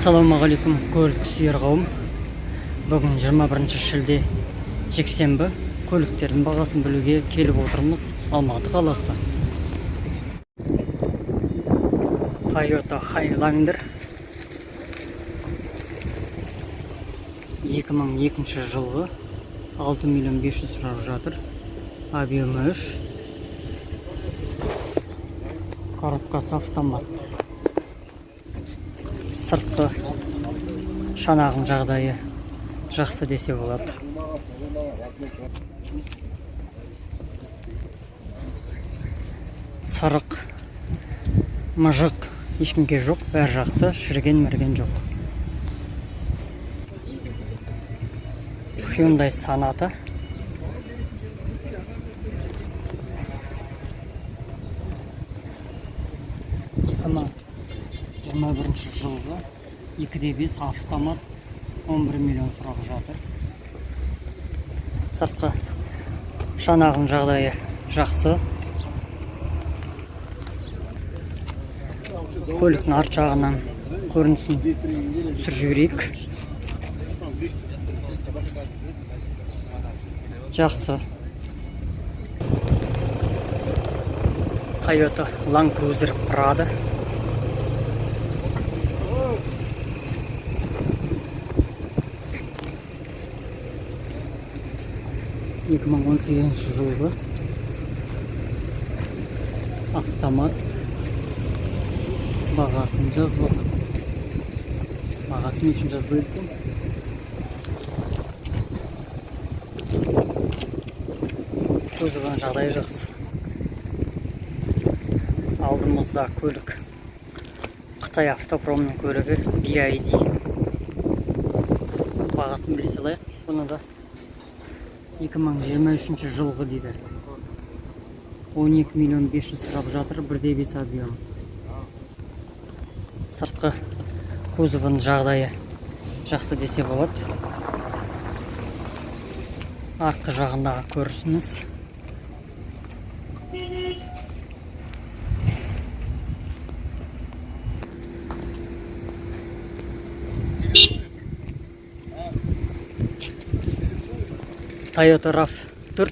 Ассалаумағалейкум, көлік сүйер қауым. Бүгін 21 шілде, жексенбі. Көліктердің бағасын білуге келіп отырмыз Алматы қаласы. Toyota Highlander 2002 жылғы, 6 миллион 500 сұрап жатыр. Объемы 3. Коробкасы автомат. Сыртқы шанағының жағдайы жақсы десе болады. Сырық, мыжық ешкімге жоқ, бәрі жақсы, шіріген міріген жоқ. Hyundai Sonata 2021 жылғы, 2,5 автомат, 11 миллион сұрап жатыр. Сыртқы шанағының жағдайы жақсы. Көліктің арт жағынан көрінісін түсіріп жіберейік. Жақсы. Toyota Land Cruiser Prado 2018 жылғы, автомат. Бағасын жазбаған. Бағасын не үшін жазбайды екен? Кузовының жағдайы жақсы. Алдымызда көлік Қытай автопромның көлігі BYD. Бағасын біле салайық бұны да. 2023 жылғы дейді. 12 миллион 500 сұрап жатыр, 1,5 объем. Сыртқы кузовының жағдайы жақсы десе болады. Артқы жағындағы көрісіңіз. Toyota RAV4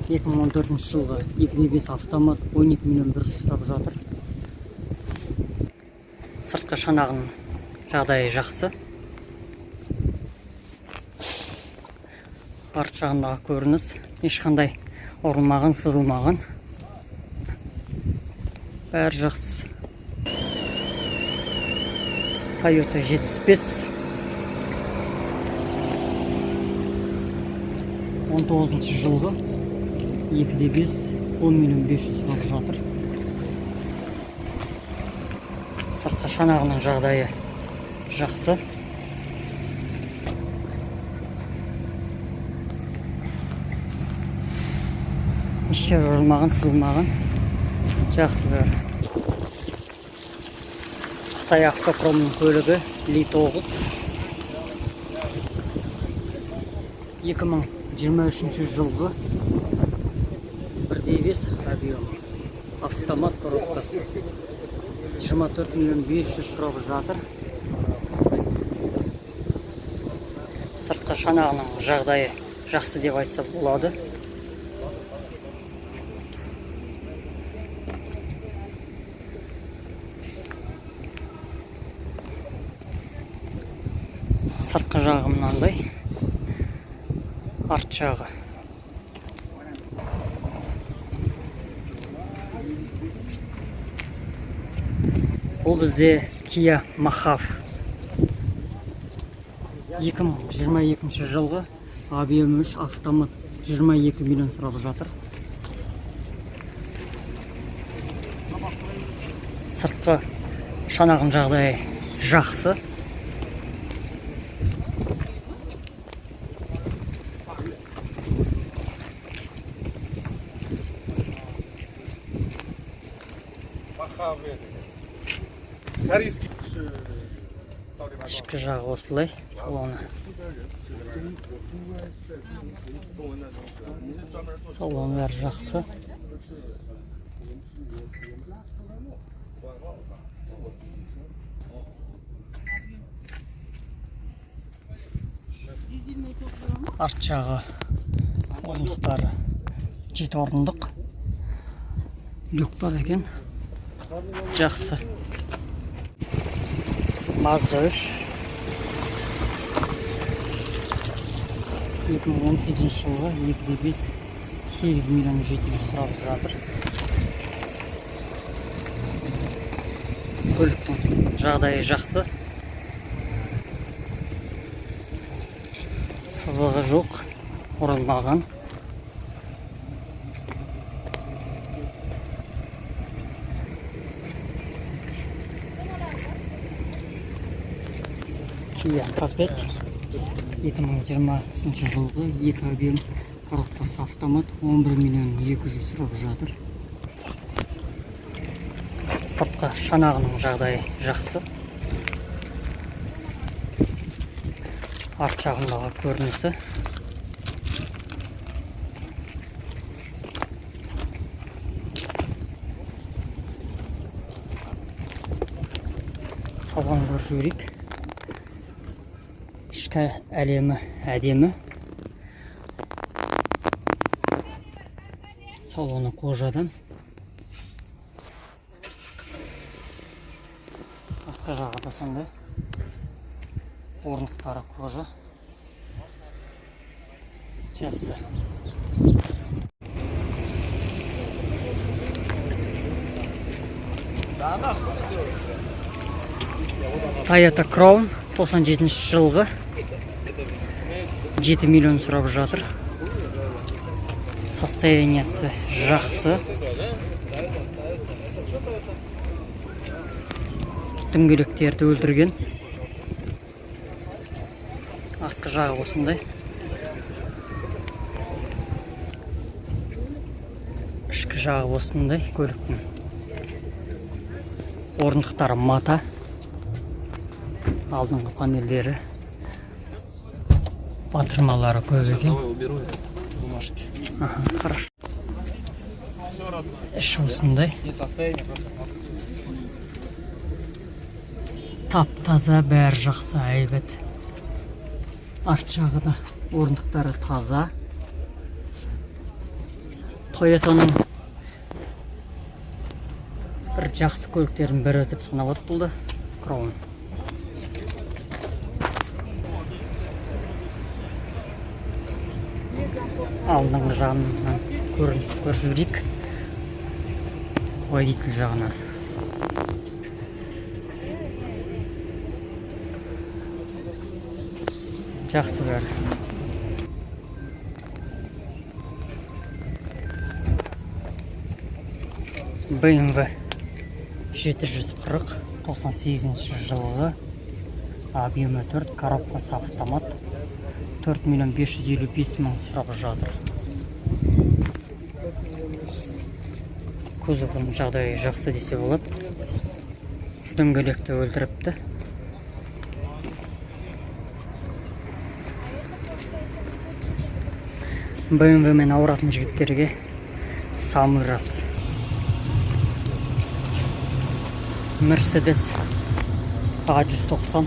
2014 жылғы, 2,5 автомат, 12 миллион 100 сұрап жатыр. Сыртқы шанағының жағдайы жақсы. Арт жағындағы көрініс, ешқандай ұрылмаған, сызылмаған. Бәрі жақсы. Toyota 75 19 жылғы, 2,5, 10 миллион 500 сұрап жатыр. Сыртқы шанағының жағдайы жақсы. Еш жері ұрылмаған, сызылмаған. Жақсы бәрі. Қытай автопромның көлігі Ли 9 2023 жылғы, 1,5 объем, автомат коробкасы, 24 миллион 500 сұрап жатыр. Сыртқы шанағының жағдайы жақсы деп айтса болады. Сыртқы жағы мынандай, арт жағы. Бұл бізде Kia Mohave 2022 жылғы, объемы 3, автомат, 22 миллион сұрап жатыр. Сыртқы шанағының жағдайы жақсы. Корейский. Ішкі жағы осылай, салоны. Салоны бәрі жақсы. Арт жағы орындықтары 7 орындық. Люк бар екен. Жақсы. Mazda 3 2018 жылғы 2.5, 8 миллион 700 сұрап жатыр. Көліктің жағдайы жақсы. Сызығы жоқ, ұрылмаған. Kia K5 2020 жылғы, 2 объем, коробкасы автомат, 11 миллион 200 сұрап жатыр. Сыртқы шанағының жағдайы жақсы. Арт жағындағы көрінісі. Салон көріп жіберейік. Ішкі әлемі әдемі. Салоны кожадан. Артқы жағы да сондай. Орындықтары кожа. Жақсы. Toyota Crown 97 жылғы, 7 миллион сұрап жатыр. Состояниесі жақсы. Дөңгелектерді өлтірген. Артқы жағы осындай. Ішкі жағы осындай көліктің. Орындықтары мата. Алдыңғы панельдері, батырмалары көп екен. Давай уберу это бумажки. Аха, хорошо. Іші осындай. Не состояние просто. Тап таза, бәрі жақсы, әйбат. Арт жағы да орындықтары таза. Тойотаның бір жақсы көліктердің бірі деп саналады бұл да, Crown. Алдыңғы жағынан көріністі көріп жіберейік. Водитель жағынан. Жақсы бәрі. BMW 740, 98 жылғы, объемы 4, коробкасы автомат, 4 миллион 555 мың сұрап жатыр. Кузовының жағдайы жақсы десе болады. Дөңгелекті өлтіріпті. BMW мен ауыратын жігіттерге самый раз. Mercedes A190,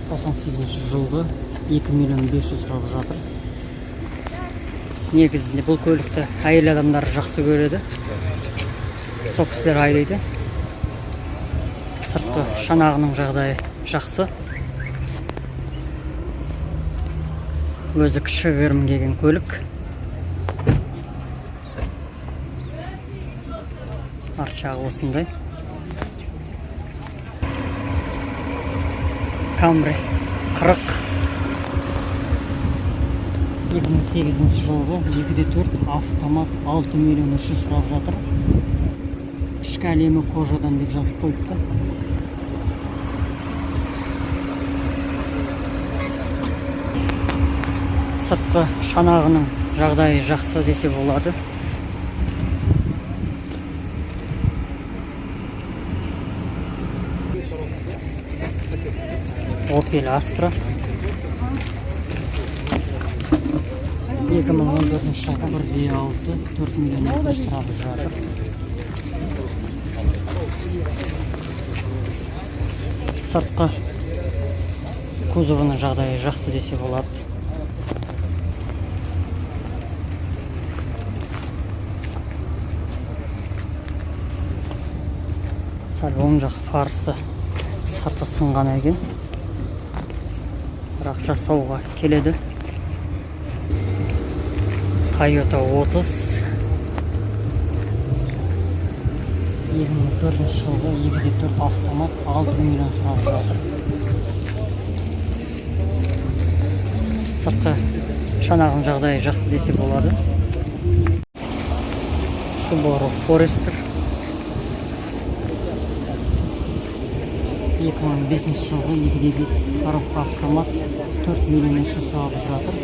98 жылғы, 2 миллион 500 сұрап жатыр. Негізінде бұл көлікті әйел адамдар жақсы көреді. Сол кісілер айлайды. Сыртқы шанағының жағдайы жақсы. Өзі кішігірім келген көлік. Арт жағы осындай. Camry 40, 2008 жылғы, 2.4 автомат, 6 миллион 300 сұрап жатыр. Ішкі әлемі кожадан деп жазып қойыпты. Сыртқы шанағының жағдайы жақсы десе болады. Opel Astra 2014 жылғы, 1.6, 4 миллион 200 сұрап жатыр. Сыртқы Кузовының жағдайы жақсы десе болады. Сәл оң жақ фарсы, сырты сынған екен, бірақ жасауға келеді. Тойота 30, 2004 жылғы, 2,4 автомат, 6 миллион сұрап жатыр. Сыртқы шанағының жағдайы жақсы десе болады. Subaru Forester, 2005 жылғы, 2,5 коробка автомат, 4 миллион 300 сұрап жатыр.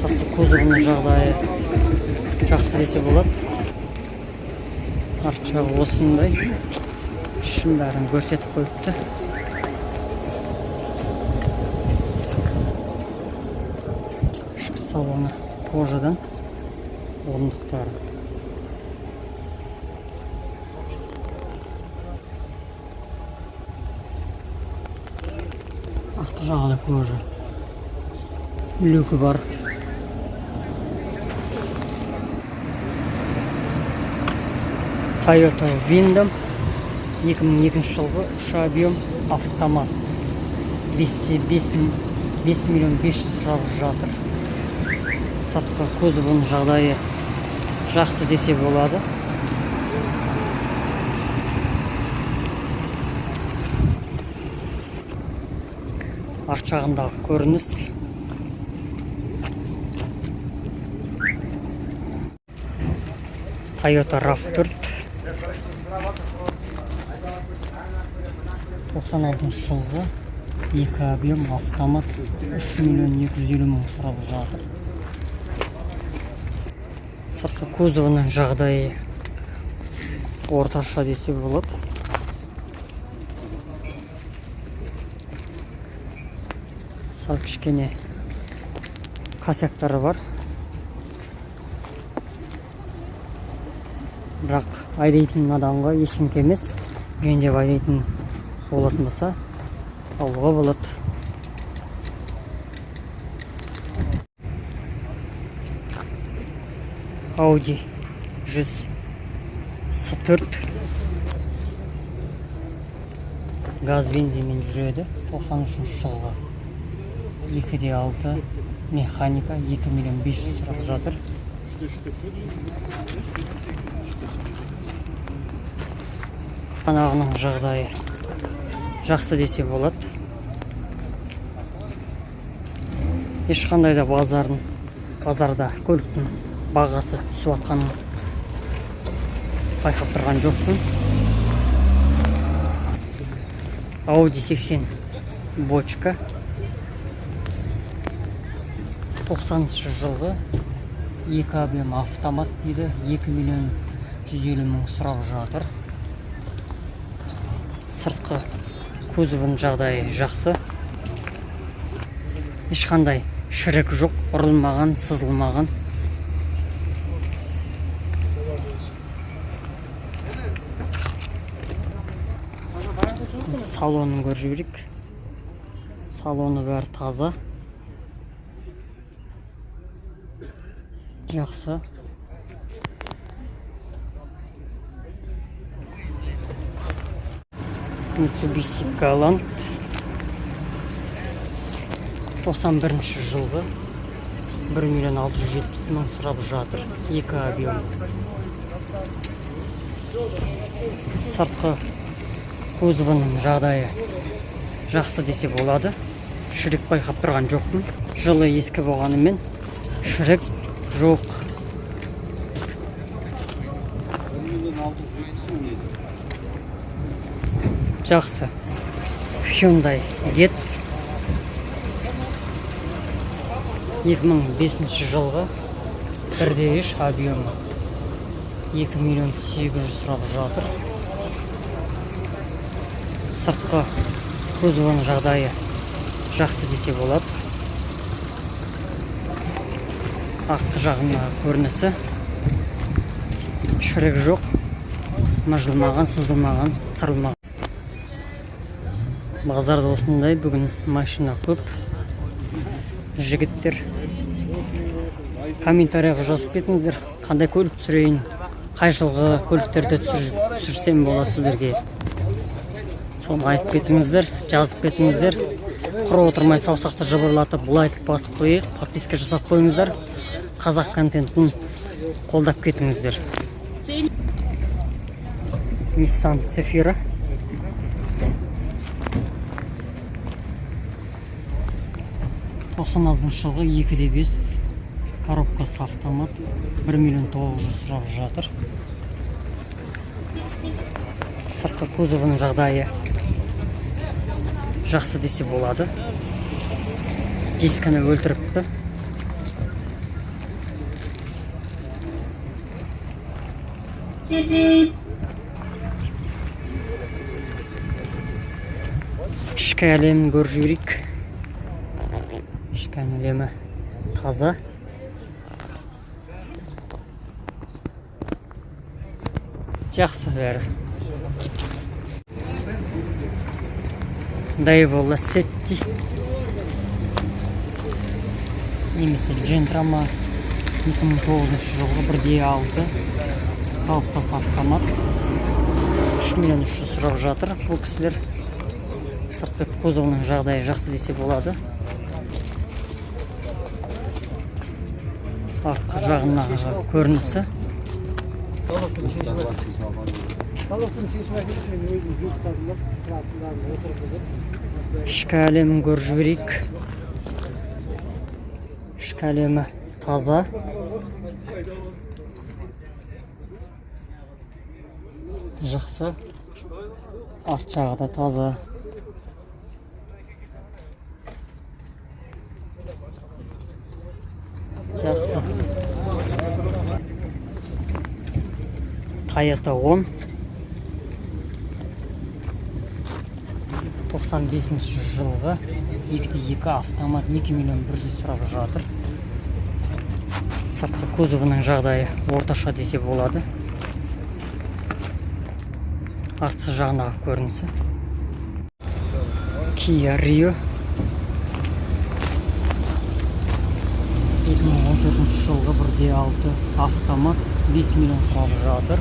Сыртқы кузовының жағдайы жақсы десе болады. Арт жағы осындай, ішін бәрін көрсетіп қойыпты. Ішкі салоны кожадан, орындықтары. Артқы жағы да кожа, люкі бар. Toyota Windom, 2002 жылғы, 3 объем автомат, 5 миллион 500 сұрап жатыр. Сыртқы кузовының жағдайы жақсы десе болады. Арт жағындағы көрініс. Toyota RAV4, 96 жылғы, 2 объем автомат, 3 миллион 250 мың сұрап жатыр. Сыртқы кузовының жағдайы орташа десе болады. Сәл кішкене косяктары бар, бірақ айдайтын адамға ештеңке емес. Жөндеп айдайтын болатын болса, алуға болады. Audi 100 S4, газ бензинмен жүреді, 93 жылғы, 2,6 механика, 2 миллион 500 сұрап жатыр. Шанағының жағдайы жақсы десе болады. Ешқандай да базарда көліктің бағасы түсіп жатқанын байқап тұрған жоқпын. Audi 80 бочка, 90 жылғы, 2 объем автомат дейді, 2 миллион 150 мың сұрап жатыр. Сыртқы кузовының жағдайы жақсы, ешқандай шірік жоқ, ұрылмаған, сызылмаған. Салонын көріп жіберейік. Салоны бәрі таза, жақсы. Mitsubishi Galant, 91 жылғы, 1 миллион 670 мың сұрап жатыр, 2 объем. Сыртқы кузовының жағдайы жақсы десе болады. Шірік байқап тұрған жоқпын. Жылы ескі болғанымен шірік жоқ. Жақсы. Hyundai Getz, 2005 жылғы, 1,3 объемы, 2 миллион 800 сұрап жатыр. Сыртқы кузовының жағдайы жақсы десе болады. Артқы жағындағы көрінісі, шірік жоқ, мыжылмаған, сызылмаған, сырылмаған. Базарда осындай бүгін машина көп. Жігіттер, комментарийға жазып кетіңіздер, қандай көлік түсірейін, қай жылғы көліктерді түсірсем болады сіздерге, соны айтып кетіңіздер, жазып кетіңіздер. Құр отырмай, саусақты жыбырлатып, лайк басып қояйық, подписка жасап қойыңыздар, қазақ контентін қолдап кетіңіздер. Nissan Cefiro 96-жылғы, 2,5, коробкасы автомат, 1 миллион 900 сұрап жатыр. Сыртқы кузовының жағдайы жақсы десе болады, дискіні өлтіріпті. Ішкі әлемін көріп жіберейік. Ішкі әлемі таза, жақсы бәрі. Daewoo Lacetti немесе Gentra ма, 2009 жылғы, 1,6, коробкасы автомат, 3 миллион 300 сұрап жатыр бұл кісілер. Сыртқы кузовының жағдайы жақсы десе болады. Артқы жағындағы көрінісі. Головканы шешіп әкеліп, мен өзім жуып, тазалап, қыратын отырғызып. Ішкі әлемін көріп жіберейік. Ішкі әлемі таза, жақсы, арт жағы да таза. Жақсы. Toyota 10, 95 жылғы, 2,2 автомат, 2 миллион 100 сұрап жатыр. Сыртқы кузовының жағдайы орташа десе болады. Артқы жағындағы көрінісі. Kia Rio, 2014 жылғы, 1,6 автомат, 5 миллион сұрап жатыр.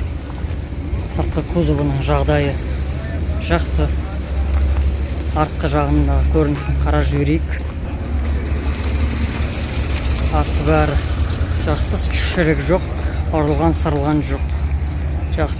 Сыртқы кузовының жағдайы жақсы. Артқы жағындағы көрінісін қарап жіберейік. Арты бәрі жақсы, шірік жоқ, ұрылған сырылған жоқ, жақсы.